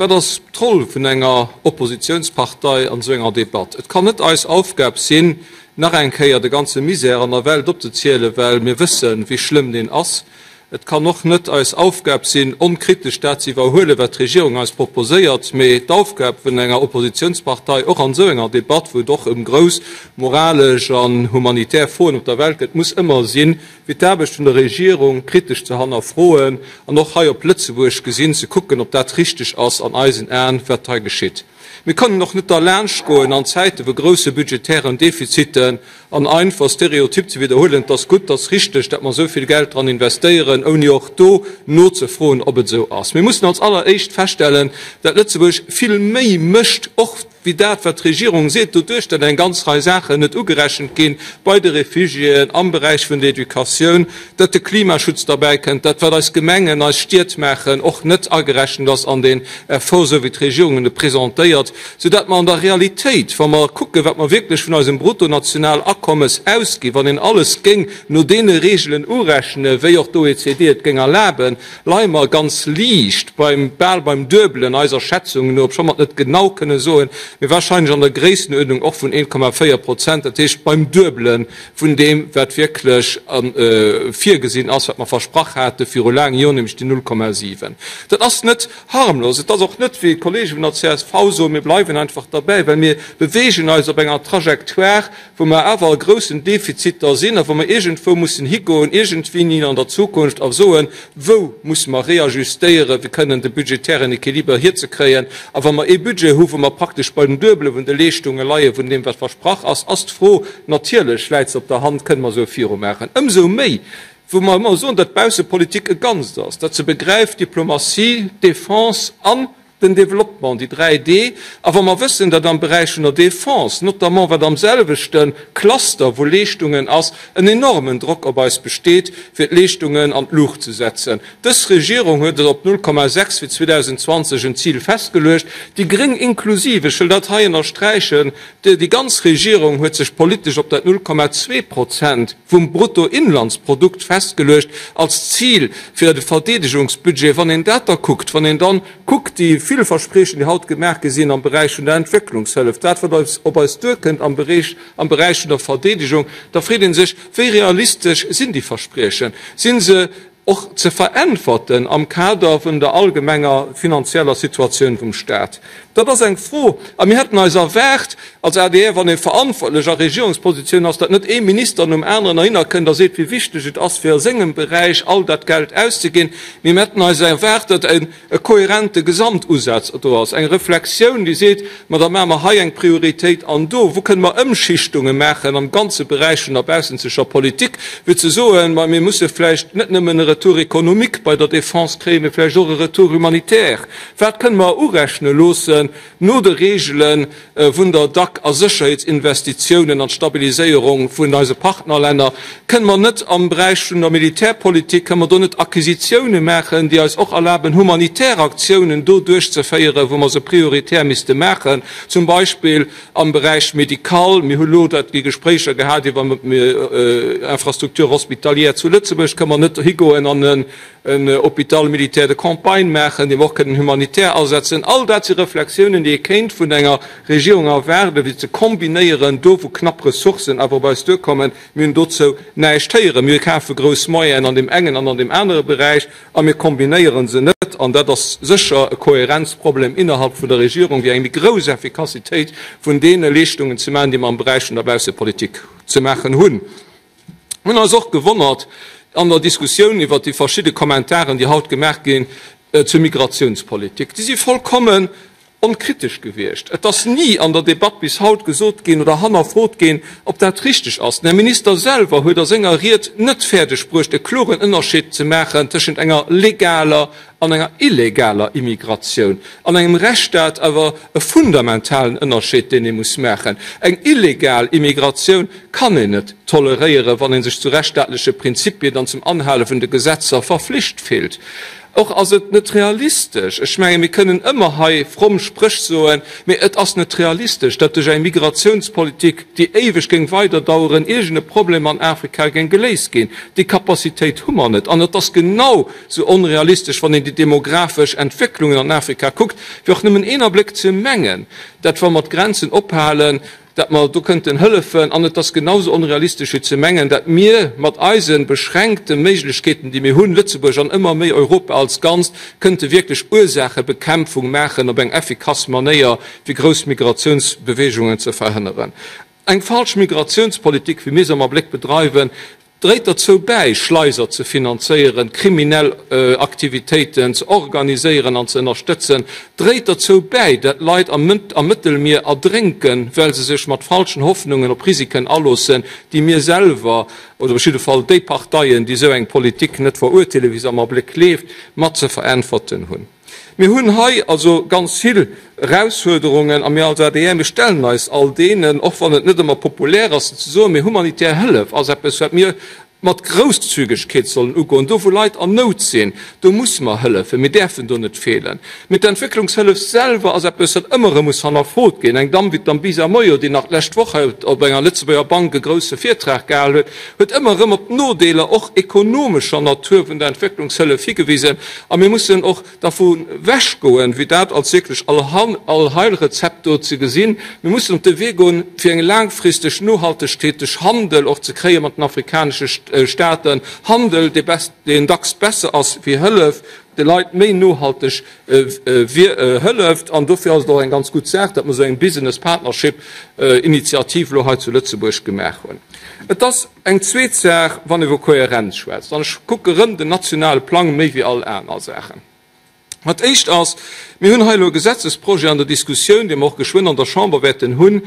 Wat ass d'Roll vun enger Oppositionspartei an esou enger Debatt? Et kann net eis Aufgab sinn, nach eng Kéier de ganze Misär an der Welt opzezielen, well mir wëssen, wéi schlëmm deen ass. Et kann och net eis Aufgab sinn, onkritesch dat ze iwwerhuelen, wat d'Regierung eis proposéiert, mee d'Aufgab vun enger Oppositionspartei, och an esou enger Debatt, wou et och ëm grouss moralesch an humanitär Froen op der Welt gëtt, muss ëmmer sinn, fir d'Aarbecht vun der Regierung kritesch ze hannerfroen an och hei op Lëtzebuerg gesinn ze kucken, ob dat richteg ass an eisen Aen, wat hei geschitt. Mir kënnen och net derlaanscht goen an Zäite vu grousse budgetären Defiziten an einfach stereotyp ze widderhuelen, 't ass gutt, 't ass richteg, dat mer esou vill Geld dran investéieren, ouni och do nozefroen, ob et esou ass. Mir mussen als alleréischt feststellen, dat Lëtzebuerg vill méi mécht, och wéi dat, wat d'Regierung seet, doduerch dat eng ganz Rei Saachen net ugerechent ginn, bei de Refugiéen, am Beräich vun der Educatioun, dat de Klimaschutz derbäi kënnt, dat wat eis Gemengen, eis Stied maachen, och net agerechent ass an deen Effort, esou wéi d'Regierung en presentéiert, soudatt mer an der Realitéit, wa mer kucken, wat mer wierklech vun eisem Bruttonationalakommes ausginn, wann een alles géing no deene Regelen urechnen, wéi och d'OECD et géing erlaben, leie mer ganz liicht beim, bal beim Duebelen eiser Schätzungen no, obscho mer et net genau kënne soen, mee wahrscheinlech an der Gréissenuerdnung och vun 1,4 Prozent, dat heescht beim Duebele vun deem, wat wierklech virgesinn ass, wat mer versprach hate viru laange Joren, nämlech déi 0,7. Dat ass net harmlos. Et ass och net, wéi d'Kollege vun der csv soen, mir bleiwen einfach derbäi, well mir beweegen eis op enger Trajectoire, wou mer awer a groussen Defiziter sinn a wou mer iergendwou mussen higoen, iergendwéini an der Zukunft, a soen, Wou musse mer reajustéieren, fir kënnen de budgetären Equiliber hierzekréien? A wa mer ee Budget hu wou mer praktesch beim Duebele vun de Leeschtunge leie vun deem, wat versprach ass, ass d'Fro natierlech, läit se op der Hand, kënne mer esou virumaachen? Ëmsou méi wou mer ëmmer soen, datt d'Baussepolitik e Ganzt ass, datt se begräift Diplomatie, Défense an den Développement, déi 3 D, a wa mer wëssen, datt am Beräich vun der Défense, notamment wat am selwechte Cluster vu Leeschtungen ass, en enormen Drock op eis besteet, fir d'Leeschtungen an d'Luucht ze setzen. Dës Regierung huet et op 0,6 fir 2020 en Zil festgeluecht, déi Gréng inklusiv, ech wëll dat hei ënnersträichen, déi ganz Regierung huet sech politesch op dat 0,2 Prozent vum Bruttoinlandsprodukt festgeluecht als Zil fir de Verdeedegungsbudget. Wann een dat da kuckt, wann een dann kuckt déi vill Verspriechen, déi haut gemaach gi sinn am Beräich vun der Entwécklungshëllef, dat wat eis op eis duerkënnt am Beräich am Beräich vun der Verdeedegung, da freet ee sech, Wéi realistesch sinn déi Verspriechen? Si se och ze veräntwerten am Kader vun der allgemenger finanzieller Situatioun vum Stat? Dat ass eng Fro. A mir hätten eis erwaart als adr, wann ee verantwortlech a Regierungspositioun ass, datt net ee Minister nom aneren heihinner kënnt a seet, wéi wichteg et ass, fir a sengem Beräich all dat Geld auszeginn, mee mir hätten eis erwaart, datt e kohärente Gesamtusaz do ass, eng Reflexioun, déi seet, Ma da maache mer hei eng Prioritéit an do. Wou kënne mer Ëmschichtunge maachen am ganze Beräich vun der baussenzeger Politik, fir ze soen, Ma mir musse vläicht net nëmmen e Retour économique bei der Défense kréien, mee vläicht och e Retour humanitaire. Wat kënne mer urechne loossen no de Regele vun der DAC a Sécherheetsinvestitiounen an d'Stabiliséierung vun eise Partnerlänner? Kënne mer net am Beräich vun der Militärpolitik, kënne mer do net Acquisitioune maachen, déi eis och erlaben, humanitär Aktiounen do duerchzeféieren, wou mer se prioritär misste maachen, zum Beispill am Beräich médical? Mir hu lo dat déi Gespréicher gehat iwwer Infrastructure hospitalière zu Lëtzebuerg. Kënne mer net higoen an en Hôpital militaire de campagne maachen, dee mer och kënnen humanitär asetzen? All dat si Reflexiounen, déi ee kéint vun enger Regierung erwaarden, fir ze kombinéieren, do wou knapp Ressourcen awer op eis duerkommen. Mir hunn dozou näischt héieren. Mir kafe grouss Moyenen an deem engen an an deem anere Beräich a mir kombinéiere se net. An dat ass sécher e Kohärenzproblem innerhalb vun der Regierung, fir eng méi grouss Effikassitéit vun deene Leeschtungen ze maachen, déi mer am Beräich vun der Baussepolitik ze maachen hunn. Mir hunn eis och gewonnert an der Diskussioun iwwert déi verschidde Kommentaren, déi haut gemaach ginn zur Migrationspolitik. Déi si vollkommen onkritesch gewiescht. Et ass ni an der Debatt bis haut gesot ginn oder hannerfrot ginn, ob dat richteg ass. Den Här Minister selwer huet a senger Ried net fäerdeg bruecht, e kloren Ënnerscheed ze maachen tëschent enger legaler an enger illegaler Immigratioun. An engem Rechtsstaat awer e fundamentalen Ënnerscheed, deen ee muss maachen. Eng illegal Immigratioun kann een net toleréieren, wann ee sech zu rechtsstaatleche Prinzipien an zum Anhale vun de Gesetzer verflicht fillt. Och ass et net realistesch, ech menge mir kënnen ëmmer hei fromm Spréch soen, mee et ass net realistesch, datt duerch eng Migratiounspolitik, déi éiweg géing weiderdaueren, iergend e Problem an Afrika géing geléist ginn. Déi Capacitéit hu mer net. An et ass genau sou onrealistesch, wann een déi. een déi demografesch Entwécklungen an Afrika kuckt, fir och nëmmen een Abléck ze mengen, dat wa mer d'Grenzen ophalen, dat mer do kënnten hëllefen. An et ass genau sou onrealistesch wéi ze mengen, dat mir mat eise beschränkte Méiglechkeeten, déi mir hunn, Lëtzebuerg an ëmmer méi Europa als Ganzt, kënnte wierklech Ursaachebekämpfung maachen op eng effikass Manéier, fir grouss Migratiounsbewegungen ze verhënneren. Eng falsch Migratiounspolitik, wéi mir se am Abléck bedreiwen, dréit derzou bäi, Schleiser ze finanzéieren, kriminell Aktivitéiten ze organiséieren an ze ënnerstëtzen, dréit derzou bäi, dat Leit am Mëttelmier erdrénken, well se sech mat falschen Hoffnungen op Risiken aloossen, déi mir selwer, oder op jidde Fall déi Parteien, déi esou eng Politik net verurteelen, wéi se am Abléck leeft, mat ze veräntwerten hunn. Mir hunn hei also ganz vill Erausfuerderungen a mir als adr, mir stellen eis all deenen, och wann et net ëmmer populär ass, se ze soen. Mee humanitär Hëllef ass eppes, wat mir mat Grousszügegkeet sollen ugoen. Do, wou Leit an Nout sinn, do musse mer hëllefen. Mir däerfen do net feelen. Mee d'Entwécklungshëllef selwer ass eppes, wat ëmmer erëm muss hannerfrot ginn. Eng Damm wéi d'Dambisa Moyo, déi nach d'lescht Woch hei op enger Lëtzebuerger Bank e grousse Virtrag gehal huet, huet ëmmer erëm op d'Nodeeler, och ekonomescher Natur, vun der Entwécklungshëllef higewisen. A mir mussen och dervu wechgoen, wéi dat als wierklech Allheilrezept do ze gesinn. Mir mussen op de Wee goen, fir eng laangfristeg Nohaltegkeet duerch Handel och ze kréie mat den afrikanesche Staaten, Handel, deen dacks besser ass wéi Hëllef, de Leit méi nohalteg hëlleft. An dofir ass et och eng ganz gutt Saach, datt mer esou eng Business Partnership Initiativ elo hei zu Lëtzebuerg gemaach hunn. Et ass eng zweet Saach, wann ee vu Kohärenz schwätzt, an ech kucke rëm den nationale Plang méi wéi all aner Saachen. Dat Éischt ass, mir hunn hei elo e Gesetzesprojet an der Diskussioun, dee mer och geschwënn an der Chamber wäerten hunn,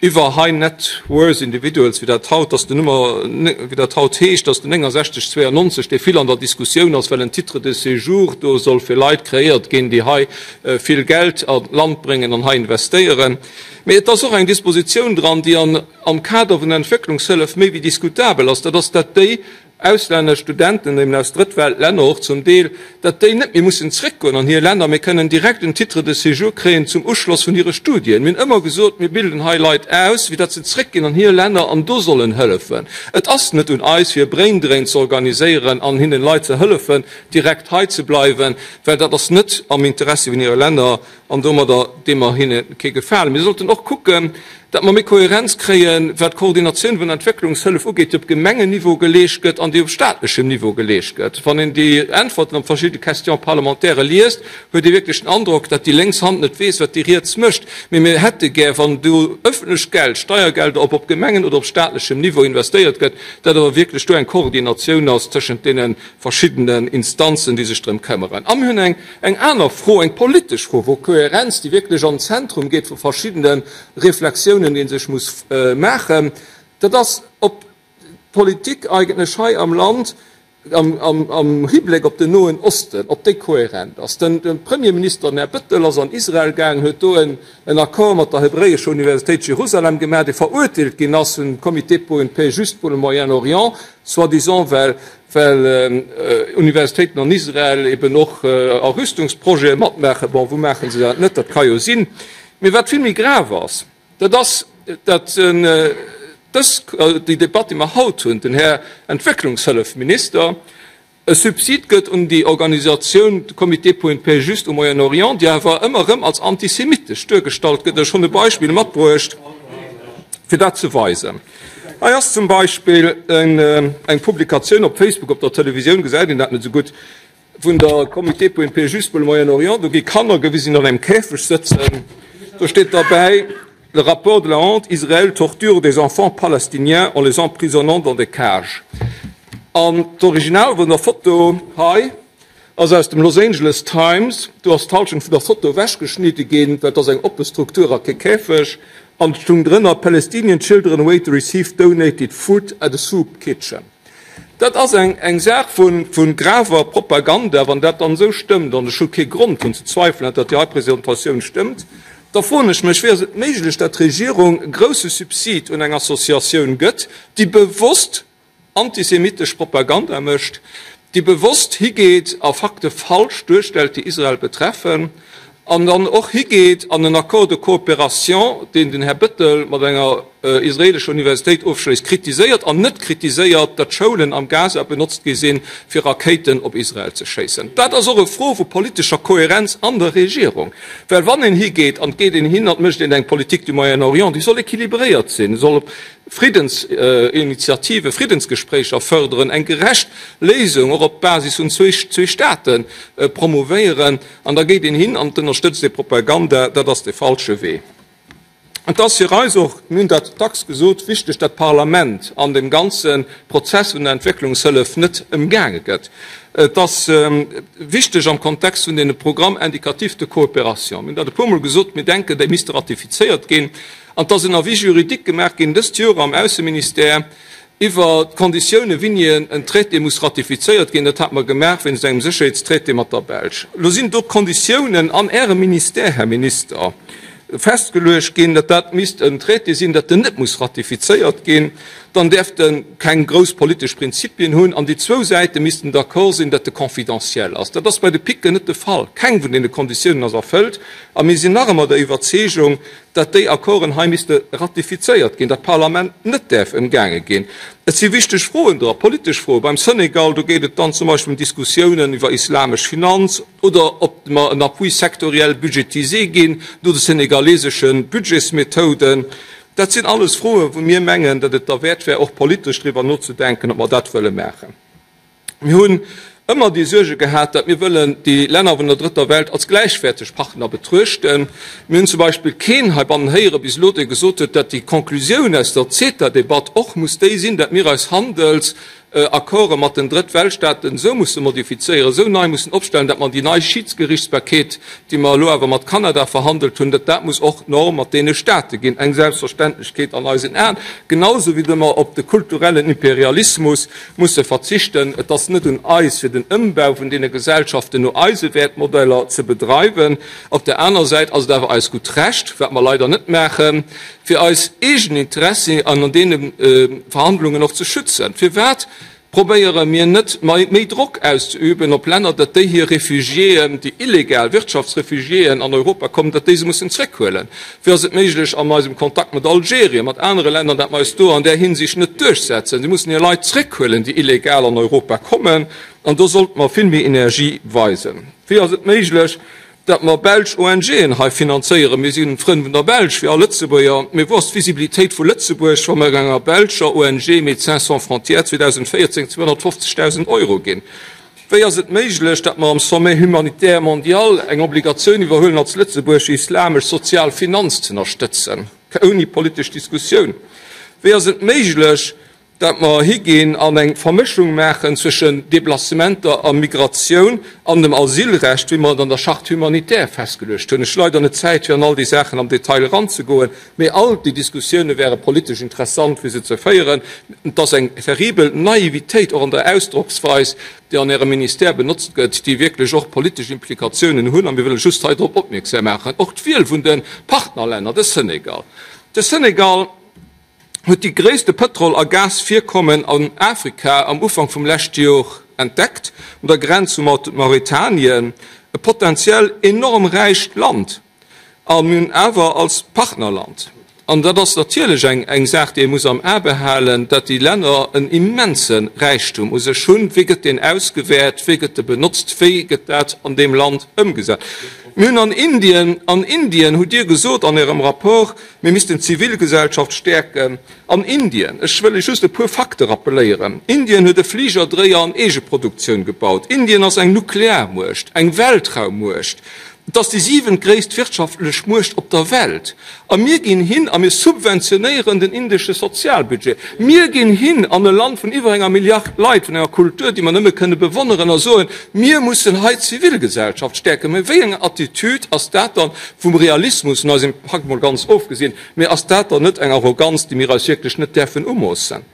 iwwer High Net Worth Individuals, wéi dat haut ass, den Nummer, wéi dat haut heescht, ass den 6992, dee vill an der Diskussioun ass, well en Titre de séjour do soll fir Leit kreéiert ginn, déi hei vill Geld an d'Land bréngen an hei investéieren. Mee et ass och eng Dispositioun dran, déi an am Kader vun der Entwécklungshëllef méi wéi diskutabel ass, dat ass, dat déi auslännesch Studenten, eben aus Drëttweltlänner och zum Deel, dat déi net méi mussen zréckgoen an hir Länner, mee kënnen direkt en Titre de séjour kréien zum Uschloss vun hire Studien. Mir hunn ëmmer gesot, mir bilden hei Leit aus, wéi datt se zréckginn an hir Länner an do sollen hëllefen. Et ass net un eis, fir e Braindrain ze organiséieren an hinnen Leit ze hëllefen, direkt hei ze bleiwen, well dat ass net am Interessi vun hire Länner. An domadder di mer hinne kee Gefalen. Mir sollten och kucken, datt mer méi Kohärenz kréien, wat d'Koordinatioun vun der Entwécklungshëllef ugeet, déi op Gemengenniveau geleescht gëtt an déi op staatlechem Niveau geleescht gëtt. Wann een déi Äntwerten op verschidde Questions parlementaires liest, huet ee wierklech den Androck, datt déi lénks Hand net weess, wat déi riets mécht. Mee mir hätte gär, wann do ëffentlecht Geld, Steiergelder, ob op Gemengen oder op staatlechem Niveau investéiert gëtt, datt awer wierklech do eng Koordinatioun ass tëschent deene verschiddenen Instanzen, déi sech drëm këmmeren. A mir hunn eng Eng aner Fro, eng politesch Fro, wou Kohärenz, déi wierklech an d'Zentrum geet vu verschiddene Reflexiounen, déi ee sech muss maachen, dat ass, ob d'Politik eigentlech hei am Land am Hibléck op den Noen Osten, ob déi kohärent ass. De Premierminister, den Här Bettel, ass an Israel gaangen, huet do en Accord mat der Hebräescher Universitéit Jerusalem gemaach, dee verurteelt ginn ass vum Comité pour une paix juste pour le Moyen-Orient, soi-disant well Well Universitéiten an Israel eben och a Rüstungsprojete matmaachen. Bon, wou maache se dat net? Dat ka jo sinn. Mee wat vill méi grav ass, dat ass, datt dës, déi Debatt, déi mer haut hunn, den Här Entwécklungshëllefminister e Subsid gëtt un déi Organisatioun, de Comité pour une paix juste au Moyen-Orient, déi awer ëmmer erëm als antisemitesch duergestallt gëtt. Ech hunn e Beispill matbruecht, fir dat ze weisen. Hei ass zum Beispill eng Publikatioun op Facebook, op der Televisioun gesäit een dat net esou gutt, vun der Comité pour une paix juste pour le Moyen-Orient. Do gi Kanner gewisen, déi an engem Käfeg sëtzen. Do steet derbäi, Le rapport de la honte, Israël torture des enfants palestiniens en les emprisonnant dans des cages. An d'Original vun der Foto hei Ass aus dem Los Angeles Times. Do ass d'Halschent vun der Foto ewechgeschnidde ginn, well et ass eng oppe Struktur a kee Käfeg. An et stung drënner, Palestinian children wait to receive donated food at a soup kitchen. Dat ass eng eng Saach vu vu graver Propaganda. Wann dat dann esou stëmmt, an ech hu kee Grond drun ze zweifelen, datt déi hei Presentatioun stëmmt, da froen ech mech, wéi ass et méiglech, datt d'Regierung e grousse Subsid un eng Associatioun gëtt, déi bewosst antisemitesch Propaganda mécht, déi bewosst higeet a Fakte falsch duerstellt, déi Israel betreffen, an dann och higeet an en Accord de coopération, deen den Här Bettel mat enger. israeelescher Universitéit ofschléisst, kritiséiert an net kritiséiert, datt Schoulen am Gaza benotzt gi sinn, fir Rakéiten op Israel ze schéissen. Dat ass och e Fro vu politescher Kohärenz an der Regierung. Well wann een higeet an et geet een hin an et mécht een eng Politique du Moyen-Orient, déi soll équilibréiert sinn, soll Friddensinitiative, Friddensgespréicher fërderen, eng gerecht Léisung och op Basis vun zwee Staate promouvéieren, an da geet een hin an et ënnerstëtzt ee Propaganda, dat ass de falsche Wee. Et ass fir eis och, mir hunn dat dacks gesot, wichteg, datt d'Parlament an deem ganze Prozess vun der Entwécklungshëllef net ëmgaange gëtt. Et ass wichteg am Kontext vun deene Programmes indicatifs de coopération. Mir hunn dat e puermol gesot, mir denken, déi misste ratifizéiert ginn. An et ass en Avis juridique gemaach ginn dëst Joer am Ausseministère iwwer d'Konditiounen, wéini en Traité muss ratifizéiert ginn. Dat hate mer gemaach wéinst engem Sécherheetstraité mat der Belsch. Elo sinn do Konditiounen an Ärem Ministère, Här Minister, festgeluecht ginn, datt dat misst en Traité sinn, datt en net muss ratifizéiert ginn, dann däerft e keng grouss politesch Prinzipien hunn an déi zwou Säite missten d'accord sinn, datt e confidentiel ass. Dat ass bei de PICen net de Fall. Keng vun deene Konditiounen ass erfëllt a mir sinn nach ëmmer der Iwwerzeegung, datt déi Accorden hei misste ratifizéiert ginn, datt d'Parlament net däerf ëmgaange ginn. Et si wichteg Froen dra, politesch Froen. Beim Senegal, do geet et dann zum Beispill ëm Diskussiounen iwwer islamesch Finanz oder ob mer en Appui sectoriel budgétisé ginn no de senegalesesche Budgetsmethoden. Dat sinn alles Froen, wou mir mengen, datt et derwäert wär, och politesch driwwer nozedenken, ob mer dat wëlle maachen. Mir hunn ëmmer déi Suerge gehat, datt mir wëllen déi Länner vun der Drëtter Welt als gläichwäerteg Partner betruechten. Mir hunn zum Beispill keen heibannen héiere bis elo, dee gesot huet, datt déi Konklusioun aus der CETA-Debatt och muss déi sinn, datt mir eis Handelsaccorde mat den Drëttweltstaaten esou musse modifizéieren, esou nei mussen opstellen, datt mer déi nei Schidsgerichtsbarkeet, déi mer elo awer mat Kanada verhandelt hunn, datt dat muss och d'Norm mat deene State ginn, eng Selbstverständlechkeet an eisen Aen, genau sou wéi mer op de kulturellen Imperialismus musse verzichten. Et ass net un eis, fir den Ëmbau vun deene Gesellschaften no eise Wäertmodeller ze bedreiwen. Op der aner Säit ass et awer eist gutt Recht, wat mer leider net maachen, fir eis eegen Interessi an deene Verhandlungen och ze schützen. Firwat Probéiere mir net méi Drock auszeüben op Länner, datt déi hir Réfugiéen, déi illegal Wirtschaftsréfugiéen an Europa kommen, datt déi se mussen zréckhuelen? Wéi ass et méiglech an eisem Kontakt mat Algerien, mat anere Länner, datt mer eis do an där Hinsicht net duerchsetzen? Si mussen hir Leit zréckhuelen, déi illegal an Europa kommen, an do sollte mer vill méi Energie weisen. Wéi ass et méiglech, Datt mer belsch ONGen hei finanzéieren, mir si Frënn vun der Belsch, wéi all Lëtzebuerger, mee wou ass d'Visibilitéit vu Lëtzebuerg, wa mer enger belscher ONG Médecins sans frontières 2014 250.000 Euro ginn? Wéi ass et méiglech, datt mer am Sommet humanitaire mondial eng Obligatioun iwwerhuelen als Lëtzebuerg, déi islamesch sozial Finanz z'ënnerstëtzen, ouni politesch Diskussioun? Wéi ass et méiglech, dat mer higinn an eng Vermëschung maachen zwëschen Deplacementer a Migratioun an dem Asylrecht, wéi mer et an der Charte humanitaire festgeluecht hunn. Ech hu leider net d'Zäit, fir an all déi Saachen am Detail eranzegoen, mee all déi Diskussioune wäre politesch interessant, fir se ze féieren. Et ass eng terribel Naivitéit och an der Ausdrocksweis, déi an Ärem Ministère benotzt gëtt, déi wierklech och politesch Implikatiounen hunn. A mir wëlle just hei drop opmierksam maachen, och d'Wiel vun de Partnerlänner, de Senegal. De Senegal huet déi gréisste Pëtrol a Gasvirkommen an Afrika am Ufank vum leschte Jor entdeckt, un der Grenz vu Mauretanien, e potentiell enorm räicht Land, a mir hunn awer als Partnerland, an dat ass natierlech eng eng Saach, déi ee muss am A behalen, datt déi Länner en immense Räichtum u sech hunn. Wéi gëtt deen ausgewäert, wéi gëtt e benotzt, wéi gëtt dat an deem Land ëmgesat? Mir hunn an Indien, an Indien hutt Dir gesot an Ärem Rapport, Mir missten d'Zivilgesellschaft stäerken an Indien. Ech wëll lech just e puer Fakte rappeléieren, Indien huet e Fligerdréier an Eegeproduktioun gebaut. Indien ass eng Nuklearmuecht, eng Weltraummuecht. Et ass déi siwentgréisst wirtschaftlech Muecht op der Welt. A mir ginn hin a mir subventionéieren den indesche Sozialbudget. Mir ginn hin an e Land vun iwwer enger Milliard Leit, vun enger Kultur, déi mer nëmme kënne bewonneren, a soen, mir mussen hei d'Zivilgesellschaft stäerken. Mä wéi eng Attitüd ass dat dann? Vum Realismus vun eisem Pak mol ganz ofgesinn, mee ass dat dann net eng Arroganz, déi mir eis wierklech net däerfen umoossen?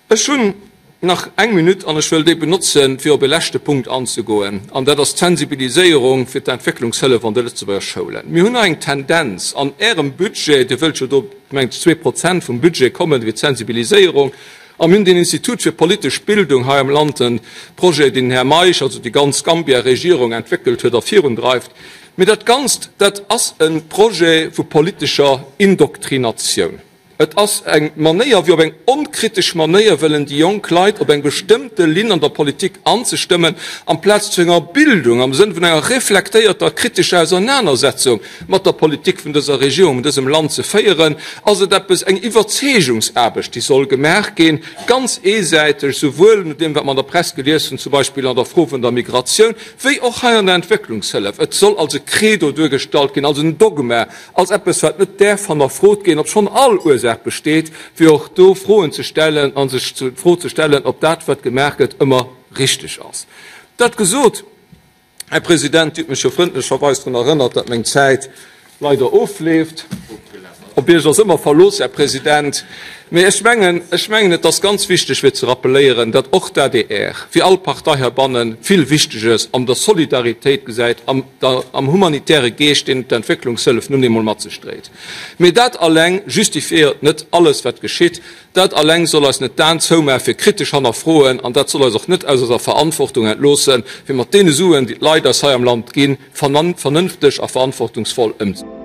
Ech hunn nach eng Minutt an ech wëll déi benotzen, fir op e leschte Punkt anzegoen, an dat ass d'Sensibiliséierung fir d'Entwécklungshëllef an de Lëtzebuerger Schoulen. Mir hunn hei eng Tendenz an Ärem Budget, Dir wëllt jo do, mengt ech, 2% vum Budget kommen fir d'Sensibiliséierung, A mir hunn den Institut fir politesch Bildung hei am Land, e Projet, deen den Här Meisch, also déi ganz Gambia-Regierung entwéckelt huet a virundreift. Mee dat Ganzt, dat ass e Projet vu politescher Indoktrinatioun. Et ass eng Manéier, wéi op eng onkritesch Manéier wëllen déi jonk Leit op eng bestëmmte Linn an der Politik anzestëmmen, amplaz zu enger Bildung am Sënn vun enger reflektéierter, kritescher Ausernanersetzung mat der Politik vun dëser Regierung, dësem Land ze féieren, ass et eppes, eng Iwwerzeegungsaarbecht, déi soll gemaach ginn, ganz eesäiteg, souwuel no deem, wat mer an der Press gelies hunn, zum Beispill an der Fro vun der Migratioun, wéi och hei an der Entwécklungshëllef. Et soll als e Credo duergestallt ginn, als en Dogma, als eppes wat net däerf hannerfrot ginn, obschonn all Ursaach besteet, fir och do Froen ze stellen a sech d'Fro ze stellen, ob dat wat gemaach gëtt ëmmer richteg ass. Dat gesot, Här President, Dir hutt mech jo frëndlecherweis drun erënnert, datt meng Zäit leider ofleeft. Op Iech ass ëmmer Verlooss, Här President. Mee ech mengen, ech mengen, et ass ganz wichteg fir ze rappeléieren, datt och d'ADR, wéi all Partei heibannen, vill Wichteges an der Solidaritéit gesäit, am der, am humanitäre Geescht, deen d'Entwécklungshëllef nun eemol mat sech dréit. Mee dat alleng justifiéiert net alles, wat geschitt. Dat alleng soll eis net d'Aen zoumaachen, fir kritesch hannerfroen, an dat soll eis och net aus eiser Verantwortung entloossen, fir mat deene Suen, déi d'Leit eis hei am Land ginn, vernënfteg a verantwortungsvoll ëmzegoen.